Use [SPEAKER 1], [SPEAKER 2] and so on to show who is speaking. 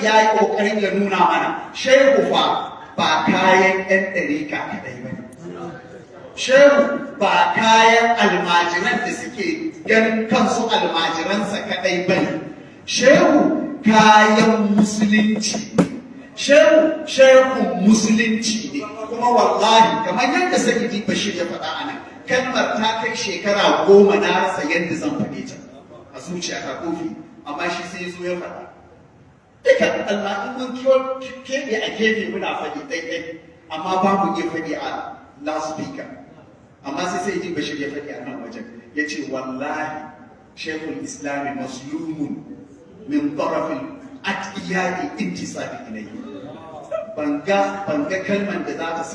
[SPEAKER 1] Shehu ya yi ƙoƙarin ya nuna mana shehu fa ba kayan 'yan ɗarika kaɗai ba ne. Shehu ba kayan almajiran da suke ganin kansu almajiransa kaɗai ba ne. Shehu kayan musulunci ne. Shehu shehun musulunci ne. Kuma wallahi, kamar yadda Sayyidi Bashir ya faɗa a nan, kalmar ta kai shekara 10 na rasa yadda zan faɗe ta a zuciyata kofi, amma shi sai ya zo ya faɗa. Duka Allah in mun keɓe a gefe muna faɗi ɗaiɗai, amma ba mu iya faɗi a loudspeaker. Amma sai Sayyidi Bashir ya faɗi a nan wajen, ya ce wallahi shekul islami mazlumun min tarafin atqiya'i intisabi ilayhi. Banga kalman da za ta